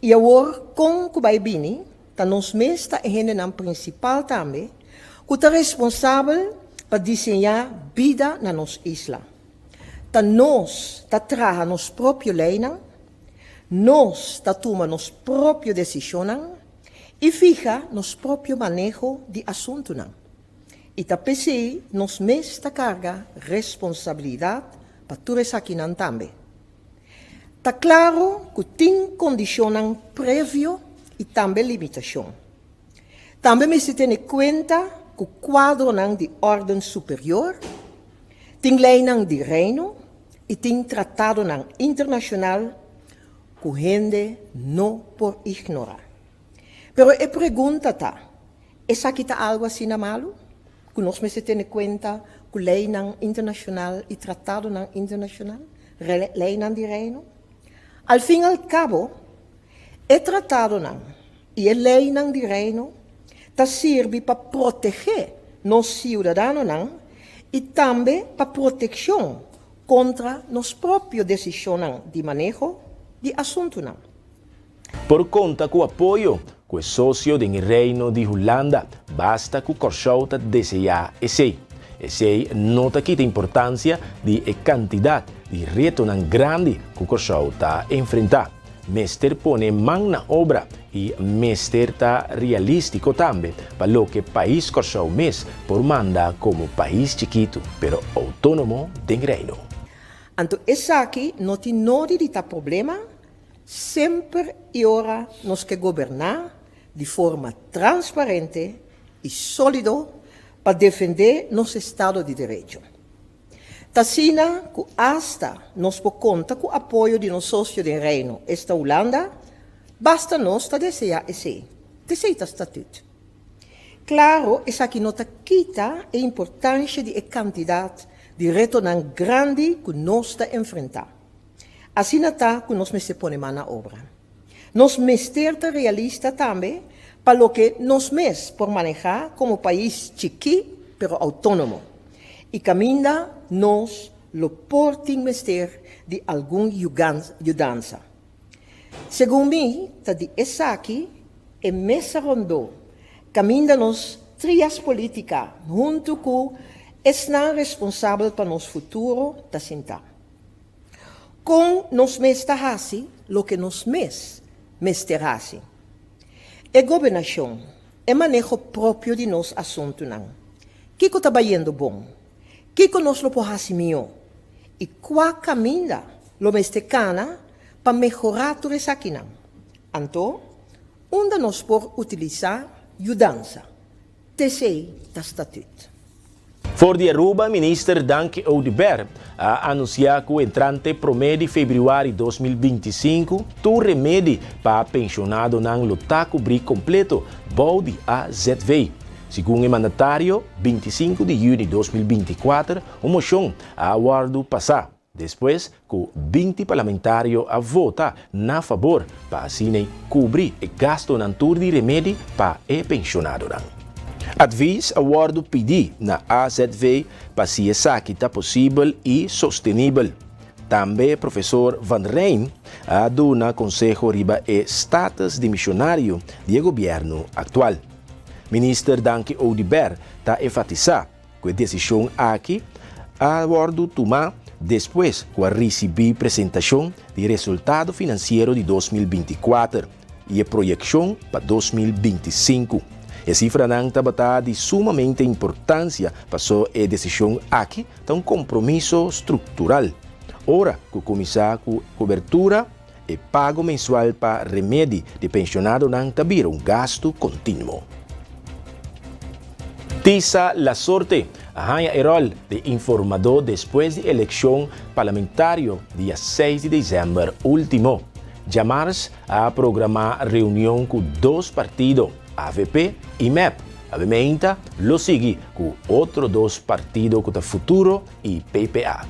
I awor kon ku bai bini, ta nos mes ta e hendenan prinsipal tambe ku ta responsabel pa diseñá bida na nos isla. Ta nos ta traha nos propio leinan, nos ta tuma nos propio desishonnan i fiha nos propio maneho di asuntunan. I ta p'esei nos mes ta karga responsabilidat pa tur esakinan tambe. Ta klaro ku tin kondishonnan previo i tambe limitashon. Tambe mester tene kuenta ku kuadronan di órden superior, tin leinan di Reino i tin tratadonan internashonal ku hende no por ignorá. Pero e pregunta ta, esaki ta algu asina malu ku nos mester tene kuenta ku leinan internashonal i tratadonan internashonal, leinan di Reino? Al fin al kabo, e tratadonan i e leinan di Reino ta sirbi pa protegé nos siudadanonan i tambe pa protekshon kontra nos propio desishonnan di maneho di asuntunan. Por konta ku apoyo ku e sosio den e Reino di Hulanda, basta ku Kòrsou ta deseá esei. Esei no ta kita importansia di e kantidat di retonan grandi ku Kòrsou ta enfrentá. Mester pone man na obra i mester ta realístiko tambe pa loke pais Kòrsou mes por manda komo pais chikitu pero outónomo den Reino. Anto esaki no tin nodi di ta problema Semper i ora nos ke goberná di forma transparente i sólido pa defendé nos estado di derecho. Ta asina ku asta nos por konta ku apoyo di nos sosio den Reino, esta Hulanda, basta nos ta deseá esei. T'esei ta Statüt. Klaro esaki no ta kita e importansha di e kantidat di retonan grandi ku nos ta enfrentá. Asina ta ku nos mester pone man na obra. Nos mester ta realista tambe pa loke nos mes por manehá komo pais chikí pero outónomo i kaminda nos lo por tin mester di algun yudansa. Segun mi ta di esaki e mesa rondó kaminda nos trias polítika huntu ku esnan responsabel pa nos futuro ta sintá. Kon nos mes ta hasi loke nos mes mester hasi? E gobernashon, e maneho propio di nos asuntunan. Kiko ta bayendo bon? Kiko nos lo por hasi mihó? I kua kaminda lo mester kana pa mehorá tur esakinan? Anto, unda nos por utilisá yudansa? T'esei ta Statüt. For di Aruba, Minister Danke Oduber a anuncia cu entrante prome di februari 2025 tur remedi pa pensionadonan lo ta cubri completo bou di AZV. Segun e mandatario, 25 di juni 2024 un mocion a wordo pasa despues cu 20 parlamentario a vota na fabor pa asina cubri e gastonan tur di remedi pa e pensionadonan. Advies a wordo pidi na AZV pa si esaki ta posibel y sostenibel. Tambe profesor Van Rijn a duna conseho riba e status dimisionario di e gobierno actual. Minister Danki Oduber ta enfatisa cu e decision aki a wordo tuma despues cu a ricibi presentacion di resultado financiero di 2024 y e proyeccion pa 2025. E cifranan tabata di sumamente importancia paso e decision aki ta un compromiso structural. Ora cu cuminsa cu cobertura, e pago mensual pa remedi di pensionadonan ta bira un gasto continuo. Tisa Lasorte a haña e rol di informadó despues di elekshon parlamentario dia 6 di desèmber último. Djamars a programá reunion ku dos partido, avp i mep. Awe meinta lo sigui ku otro dos partido ku ta Futuro i PPA.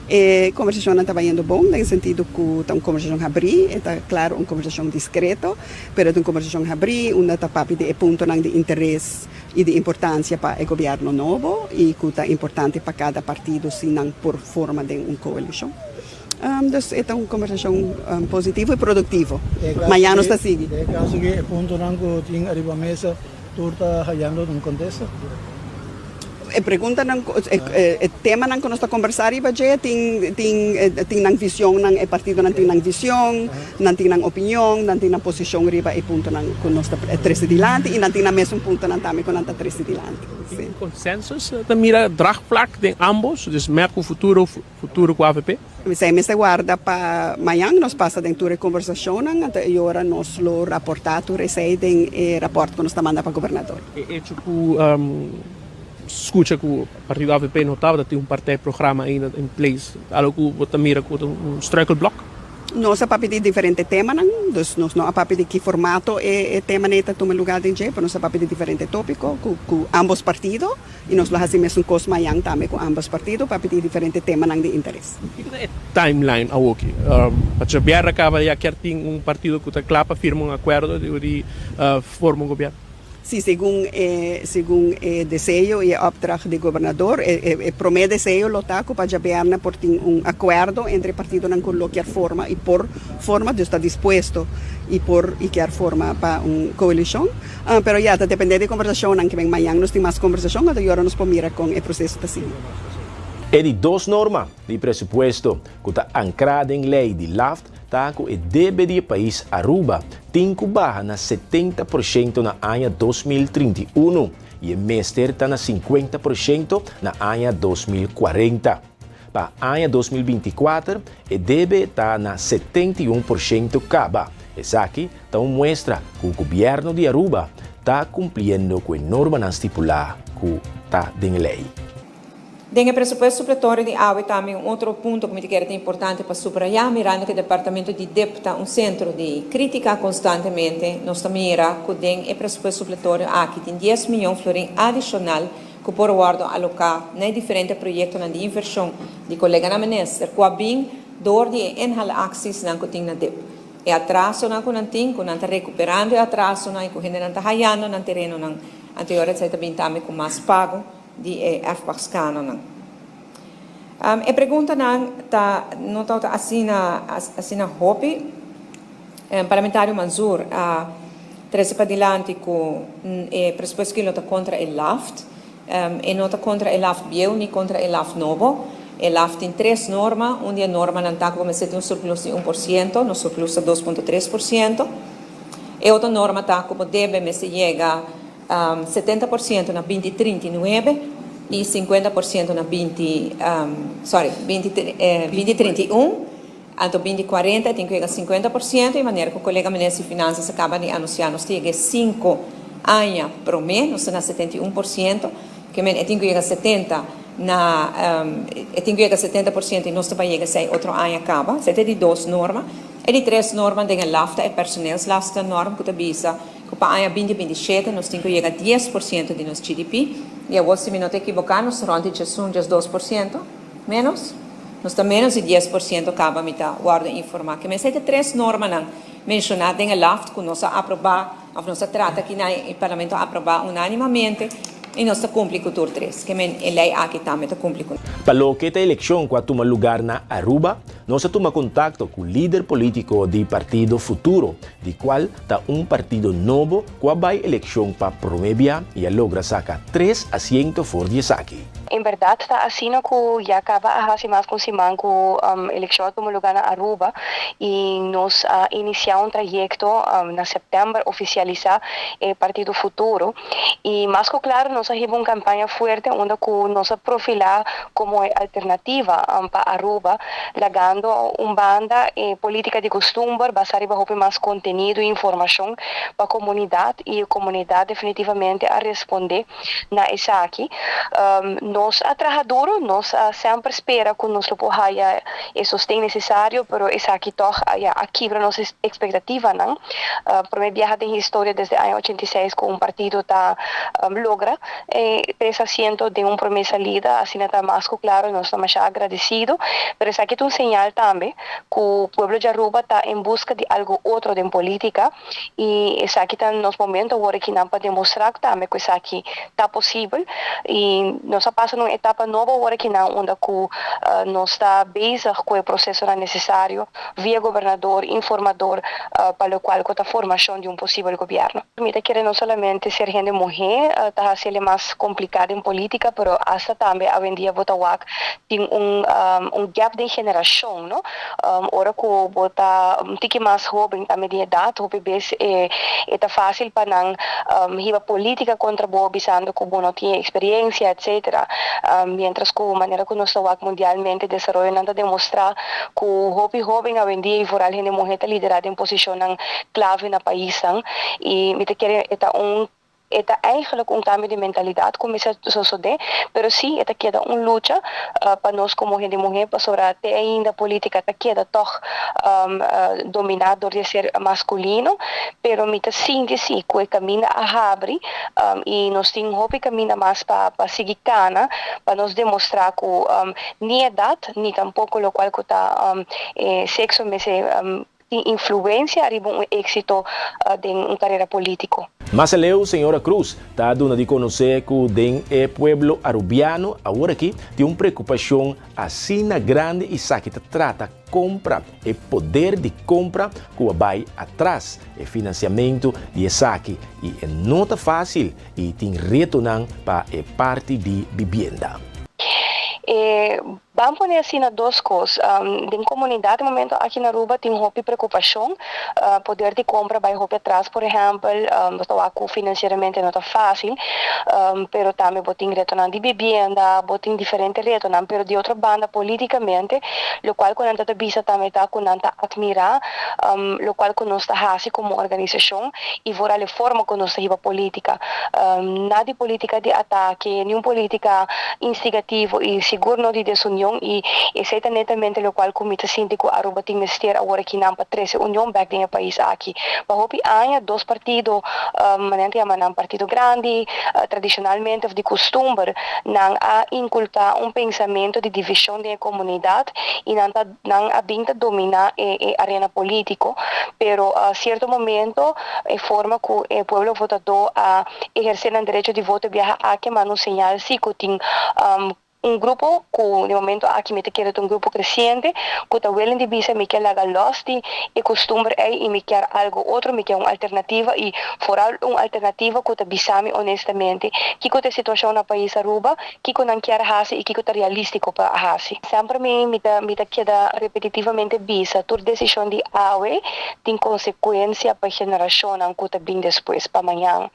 E kombersashonnan ta bayendo bon den sentido ku ta un kombersashon habrí, e ta klaro un kombersashon diskreto, pero e ta un kombersashon habrí unda ta papia di e puntonan di interes i di importansia pa e gobièrnu nobo i ku ta importante pa kada partido si nan por forma den un koalishon. Dus e ta un kombersashon positivo i produktivo. Mañana nos ta sigui. Den e kaso aki e puntonan ku tin ariba mesa tur ta hayando un kontesta? E preguntanan, e temanan ku nos ta kombersá riba dje tin tin tin nan visionnan, e partidonan tin nan vision, nan tin nan opinion, nan tin nan posishon riba e puntonan ku nos ta trese dilanti i nan tin nan mesun puntonan tambe ku nan ta trese dilanti. Tin consensus ta mira draagvlak den ambos, dus mep ku Futuro, Futuro ku avp? Esei mester warda pa mañan nos pasa den tur e kombersashonnan, anto e ora nos lo raportá tur esei den e rapòrt ku nos ta manda pa gobernador. E echo ku skucha ku partido avp no tabata tin un partijprogramma ainda in place, ta algu ku bo ta mira ku ta un struikelblok? Nos a papia di diferente temanan, dus nos no a papia di ki formato e temanan ei ta tuma lugá den dje, pero nos a papia di diferente tópiko ku ámbos partido. I nos lo hasi mesun kos mayan tambe ku ambos partido pa pidi diferente temanan di interes. Kiko ta e timeline awoki? Pasobra bièrnè kaba ya kier tin un partido ku ta kla pa firma un akuerdo di forma un gobièrnu. Si, segun e segun e deseo i e opdracht di gobernador, e e promé deseo lo ta ku pa djabièrnè por tin un akuerdo entre e partidonan ku lo kier forma i por forma, dus ta dispuesto i por i kier forma pa un koalishon. Pero ya, ta depende di e kombersashonnan ke ben mañan nos tin mas kombersashon anto yora nos por mira kon e proseso ta sigui. E di dos norma di presupuesto ku ta ankrá den lei di LAft ta ku e debe di e pais Aruba tin ku baha na 70% na aña 2031 i e mester ta na 50% na aña 2040. Pa aña 2024 e debe ta na 71% kaba. Esaki ta un muestra ku gobièrnu di Aruba ta kumpliendo ku e normanan stipulá ku ta den e lei. Den e presupuesto supletorio di awe tambe un otro punto ku mi ta kere ta importante pa subrayá, mirando ku e departamento di dip ta un sentro di krítika konstantemente, nos ta mira ku den e presupuesto supletorio aki tin dies miyon florin adishonal ku por wòrdu aloká na e diferente proyektonan di invershon di koleganan minister ku a bin dor di e inhalaksisnan ku tin na dip. e atrasonan ku nan tin, ku nan ta rekuperando e atrasonan i ku hendenan ta hayando nan terenonan. Anto e ora esei ta bin tambe ku mas pago di e erfpachtskanonan. E preguntanan ta no tabata asina asina hopi. Parlamentario Manzoor a trese padilanti ku e presupuesto ki lo ta kontra e laft. E no ta kontra e laft bieu ni kontra e laft nobo. E laft tin tres norma. Un di e normanan ta ku mester tin un surplus di 1%. Nos surplus ta 2.3%. E otro norma ta ku bo debe mester yega 70% na 2039 i 50% na binti, sorry, 2031. Anto 2040 e tin ku yega 50% i manera ku kolega minister di Finansas a kaba di anunsiá nos ta yega e sinku aña promé, nos ta na 71%, ke men e tin ku yega 70 na e tin ku yega 70% i nos ta bai yega esei otro aña kaba. Esei ta e di dos norma. E di tres norma den e lafta, e personeelslastennorm ku ta bisa ku pa aña 2027 nos tin ku yega 10% di nos GDP i awor si mi no ta ekiboká nos ta rònt di 11, 12%. Ménos? Nos ta ménos di 10% kaba mi ta wòrdu informá. Ke mester ta tres normanan menshoná den e laft ku nos a aprobá òf nos a trata aki na e Parlamento a aprobá unánimamente i nos ta kumpli ku tur tres. Ke men e lei aki tambe ta kumpli ku. Pa loke ta elekshon ku a tuma lugar na Aruba, nos a tuma kontakto ku lider polítiko di Partido Futuro, di kual ta un partido nobo ku a bai elekshon pa promé bia i a logra saka tres asiento for di esaki. En berdad ta asina cu ya caba a haci mas cu un siman cu eleccion a tuma lugar na Aruba y nos a inicia un trayecto na september oficialisa e Partido Futuro y mas cu claro nos a hiba un campaña fuerte unda cu nos a profila como e alternativa pa Aruba lagando un banda e politica di costumber basa riba hopi mas contenido y informacion pa comunidad y e comunidad definitivamente a responde Na esaki nos a traha duro, nos a semper spera cu nos lo por haya e sosten necesario, pero esaki toch ya a kibra nos expectativanan. Prome biaha den historia desde aña 86 cu un partido ta logra e tres asiento den un prome salida, asina ta mas cu claro, nos ta masha agradecido, pero esaki ta un señal tambe cu pueblo di Aruba ta en busca di algo otro den politica. I esaki ta nos momento awor aki nan pa demostrá tambe ku esaki ta posibel. I nos a pasa na un etapa nobo awor aki nan unda ku nos ta bezig ku e prosesonan nesesario via gobernador, informador pa lokual ku ta formashon di un posibel gobièrnu. Mi ta kere no solamente ser hende muhé ta hasiel mas kompliká den polítika, pero asta tambe awendia bo ta wak tin un un gap den generashon, no? Ora ku bo ta un tiki mas hóben tambe di edat, hopi bes e e ta fásil pa nan hiba polítika kontra bo bisando ku bo no tin e eksperensia etsetera. Miéntras ku manera ku nos ta wak mundialmente desaroyonan ta demostrá ku hopi hóben awendia i foral hende muhé ta liderá den posishonnan klave na paisnan i mi ta kere e ta un E ta eigenlijk un cambio di mentalidad cu mester sosode, pero si e ta keda un lucha pa nos como hende muhe pasobra te ainda politica ta keda toch domina door di e ser masculino, pero mi ta sinti si cu e caminda a habri y nos tin hopi caminda mas pa pa sigui cana pa nos demostra cu ni edad ni tampoco locual cu ta e sexo mester tin influencia riba un éxito den un carera politico. Mas aleu señora Cruz ta duna di conoce cu den e pueblo Arubiano awor aki tin un preocupacion asina grandi y saki ta trata compra e poder di compra cu a bay atras e financiamento di esaki y e no ta facil y tin retonan pa e parti di bibienda. E Ban pone asina dos kos. Den komunidat e momento aki na Aruba tin hopi preokupashon. Poder di kompra bai hopi atras por ehèmpel. Bo ta wak ku finansieramente no ta fásil, pero tambe bo tin retonan di bibienda, bo tin diferente retonan. Pero di otro banda polítikamente lokual ku nan ta ta bisa tambe ta ku nan ta atmirá lokual ku nos ta hasi komo organisashon i vooral e forma ku nos ta hiba polítika. Nada di polítika di atake, niun polítika instigativo i sigur no di desunion. union y esey ta netamente locual cu mi ta sinti cu Aruba tin mester awor akinan pa trece union bek den e pais aki. Pa hopi aña dos partido, manera nan ta yama nan partido grandi, tradicionalmente of di custumber nan a inculca un pensamento di division den e comunidad y nan ta nan a bin ta domina e e arena politico, pero cierto momento e forma cu e pueblo votador a eherce nan derecho di voto e biaha aki manda un señal si cu tin un grupo cu di momento aki mi ta kere ta un grupo creciente cu ta willing di bisa mi kier laga los di e costumber ey y mi kier algo otro, mi kier un alternativa y vooral un alternativa cu ta bisa mi honestamente kico ta e situacion na pais Aruba, kico nan kier haci y kico ta realistico pa haci. Semper mi mi ta mi ta keda repetitivamente bisa tur decision di awe tin consecuencia pa generacionnan cu ta bin despues, pa mañan.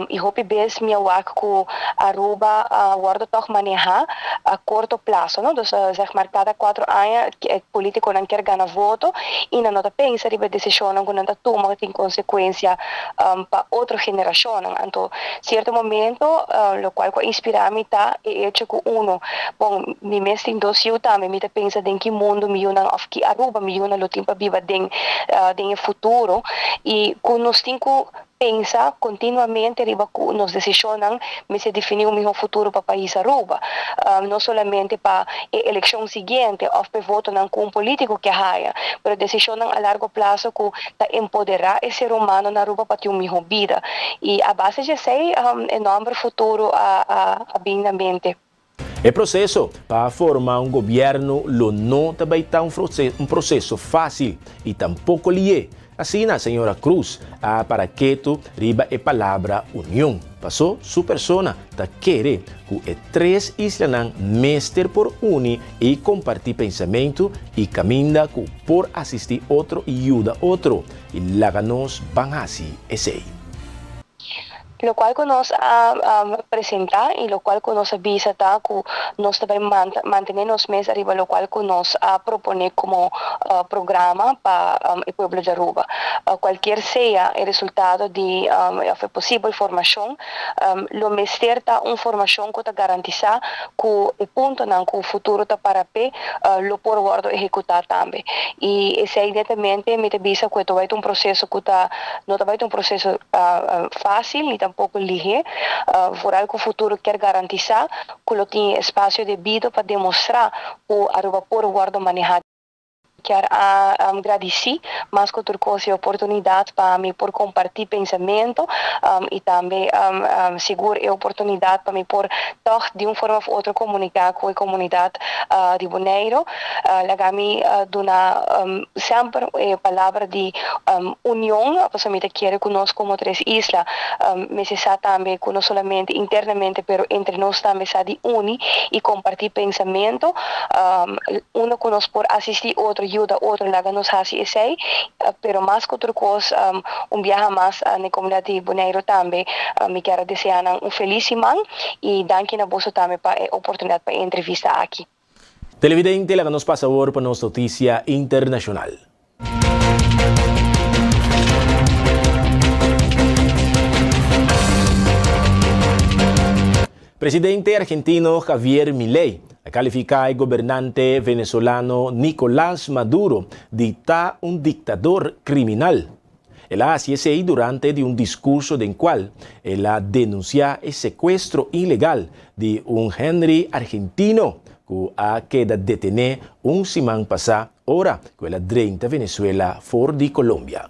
Y hopi bes mi a wak cu Aruba a wordo tog maneha a corto plazo, no? Dus zeg maar cada cuatro aña e politiconan kier gana voto y nan no ta pensa riba e decisionnan cu nan ta tuma tin consecuencia pa otro generacionnan. Anto cierto momento locual cu a inspira mi ta e hecho cu uno, bon mi mes tin dos yiu tambe, mi ta pensa den ki mundo mi yiunan of ki Aruba mi yiunan lo tin pa biba den den e futuro y cu nos tin cu Pensa kontinuamente riba ku nos desishonnan mester definí un mihó futuro pa pais Aruba, no solamente pa e elekshon siguiente òf pa e votonan ku un polítiko ke haya, pero desishonnan a largo plaso ku ta empoderá e ser humano na Aruba pa tin un mihó bida. I a base di esei e nòmber Futuro a bin na mente. E proseso pa forma un gobièrnu lo no ta bai ta un proseso fásil i tampoko lié, asina señora Cruz a para ketu riba e palabra union, pasó su persona ta kere ku e tres islanan mester por uni i kompartí pensamentu i kaminda ku por asistí otro i yuda otro i laga nos ban hasi esei. Locual cu nos a presenta y locual cu nos a bisa ta cu nos ta bay mantene nos mes ariba locual cu nos a propone como programa pa e pueblo di Aruba. Cualkier sea e resultado di of e posibel formacion, lo mester ta un formacion cu ta garantisa cu e puntonan cu futuro ta para p'e lo por wordo ehecuta tambe. Y esey netamente mi ta bisa cu e ta bay ta un proceso cu ta no ta bay ta un proceso fácil ni tampoco lihé, vooral cu futuro kier garantisa cu lo tin e espacio debido pa demostra cu Aruba por wordo maneha. Kier a gradici mas cu tur cos e oportunidad pa mi por comparti pensamento y tambe sigur e oportunidad pa mi por tog di un forma of otro comunica cu e comunidad di Boneiro. Laga mi duna semper e palabra di union, pasobra mi ta kere ku nos komo tres isla mester sa tambe ku no solamente internamente pero entre nos tambe sa di uni i kompartí pensamentu. Unda ku nos por asistí otro, yuda otro, laga nos hasi esei. Pero mas ku tur kos, un biaha mas na e komunidat di Boneiru tambe mi kier a deseá nan un felis siman i danki na boso tambe pa e oportunidat pa e entrevista aki. Televidente, laga nos pasa awor pa nos noticia internacional. Presidente argentino Javier Milei a califica e gobernante venezolano Nicolas Maduro di ta un dictador criminal. El a haci esey durante di un discurso den cual el a denuncia e secuestro ilegal di un Henry argentino cu a keda detene un siman pasa ora cu el a drenta Venezuela for di Colombia.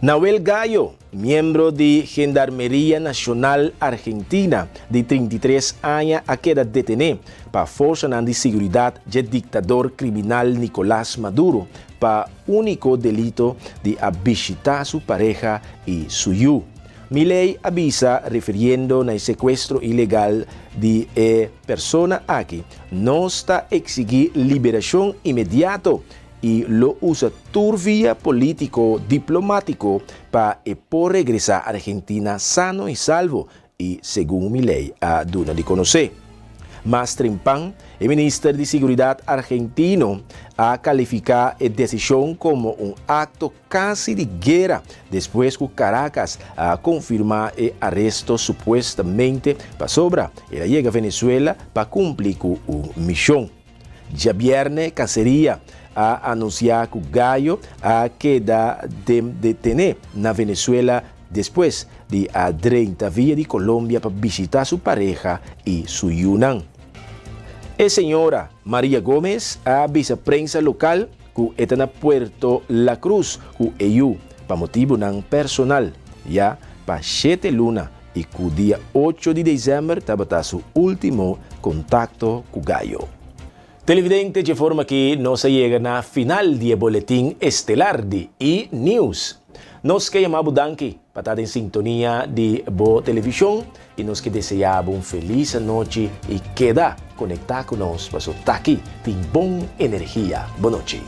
Nahuel Gallo, miembro di Gendarmeria Nacional Argentina di 33 aña a keda detene pa forsanan di siguridad dje dictador criminal Nicolas Maduro pa úniko delito di a bishitá su pareha i su yu. Milei a bisa refiriendo na e sekuestro ilegal di e persona aki, Nos ta eksigí liberashon inmediato i lo usa tur via polítiko diplomátiko pa e por regresá Argentina sano i salvo, i segun Milei a duna di konosé. Mas trempan, e minister di Siguridat argentino a kalifiká e desishon komo un akto kasi di guera despues ku Caracas a konfirmá e aresto supuestamente pasobra el a yega Venezuela pa kumpli ku un mishon. Djabièrnè Caceria a anunsiá ku Gallo a keda detené na Venezuela despues di a drenta via di Colombia pa bishitá su pareha i su yunan. E señora Maria Gomez a bisa prensa lokal ku e ta na Puerto La Cruz ku e yu pa motibunan personal ya pa shete luna i ku dia ocho di desèmber tabata su último kontakto ku Gallo. Televidente, dje forma aki nos a yega na final di e boletin estelar di E! News. Nos ke yama bo danki pa ta den sintonia di bo televishon i nos ke deseá bo un felis anochi i keda konektá ku nos paso taki tin bon energia. Bonochi.